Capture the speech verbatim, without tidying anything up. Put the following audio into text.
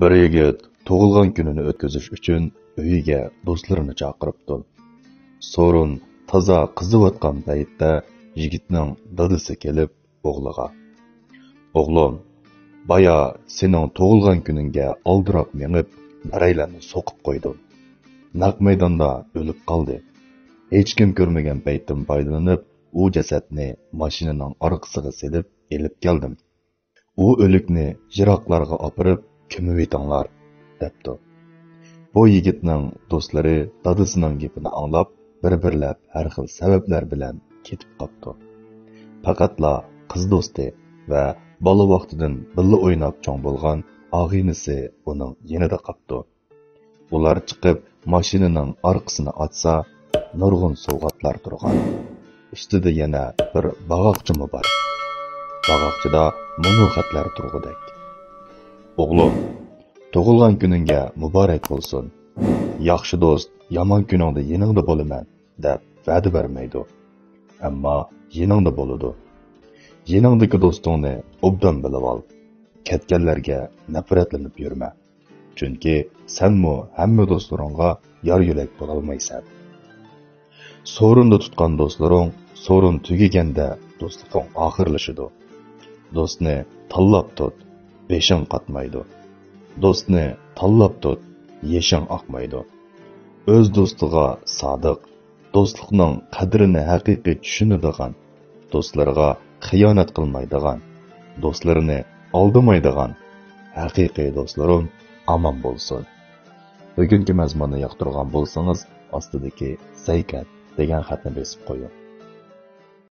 بىر يىگىت تۇغۇلغان كۈنىنى ئۆتكۈزۈش ئۈچۈن ئۆيىگە دوستلىرىنى چاقىرىپتۇ. سورۇن تازا قىزىۋاتقان پەيتتە يىگىتنىڭ دادىسى كېلىپ ئوغلىغا: «ئوغلۇم، بايا سېنىڭ تۇغۇلغان كۈنۈڭگە ئالدىراپ مېڭىپ، بىرەيلەننى سوقۇپ قويدۇم. نەق مەيداندا ئۆلۈپ قالدى. ھېچكىم كۆرمىگەن پەيتتىن پايدىلىنىپ، ئۇ جەسەتنى ماشىنىنىڭ ئارقىسىغا سېلىپ ئېلىپ كەلدىم. ئۇ ئۆلۈكنى يىراقلارغا ئاپىرىپ كۆمۈۋېتىڭلار» دەپتۇ. بۇ يىگىتنىڭ دوستلىرى دادىسىنىڭ گېپىنى ئاڭلاپ، بىر-بىرلەپ ھەر خىل سەۋەبلەر بىلەن كېتىپ قاپتۇ. پەقەتلا قىز دوستى ۋە بالا ۋاقتىدىن بىللە ئويناپ چوڭ بولغان ئاغىنىسى ئۇنىڭ يېنىدا قاپتۇ. ئۇلار چىقىپ، ماشىنىنىڭ ئارقىسىنى ئاچسا، نۇرغۇن سوۋغاتلار تۇرغان. ئۈستىدە يەنە بىر باغاقچىمۇ بار. باغاقچىدا مۇنۇ خەتلەر تۇرغۇدەك: «ئوغلۇم، تۇغۇلغان كۈنۈڭگە مۇبارەك بولسۇن. ياخشى دوست يامان كۈنۈڭدە يېنىڭدا بولىمەن دەپ ۋەدە بەرمەيدۇ. ئەمما يېنىڭدا بولىدۇ. يېنىڭدىكى دوستۇڭنى ئوبدان بىلىۋال. كەتكەنلەرگە نەپرەتلىنىپ يۈرمە. چۈنكى سەنمۇ ھەممە دوستلىرىڭغا يار-يۆلەك بولالمايسەن. سورۇندا تۇتقان دوستلىرىڭ سورۇن تۈگىگەندە دوستلۇقۇڭ ئاخىرلىشىدۇ. دوستنى تاللاپ تۇت، بېشىڭ قاتمايدۇ. دوستنى تاللاپ تۇت، يېشىڭ ئاقمايدۇ. ئۆز دوستىغا سادىق، دوستلۇقنىڭ قەدرىنى ھەقىقىي چۈشىنىدىغان، دوستلىرىغا خىيانەت قىلمايدىغان، دوستلىرىنى ئالدىمايدىغان ھەقىقىي دوستلىرىم ئامان بولسۇن.» بۈگۈنكى مەزمۇننى ياقتۇرغان بولسىڭىز، ئاستىدىكى «سەيكەت» دېگەن خەتنى بېسىپ قويۇڭ.